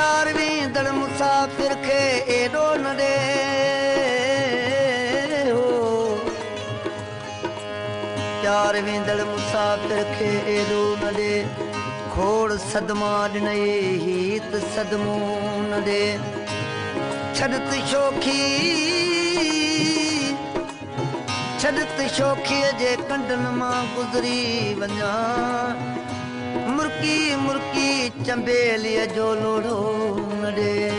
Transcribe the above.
پيار ويندڙ مسافر کي ايڏو نه ڏي هو. پيار ويندڙ مسافر کي ايڏو نه ڏي. کوڙ صدما ڏنئي هي ته صدمو نه ڏي. ڇڏ ته شوخي ڇڏ ته شوخيء جي ڪنڊن مان گذري وڃان. مرڪي مرڪي چنبيليء جو لوڙهو نه ڏي.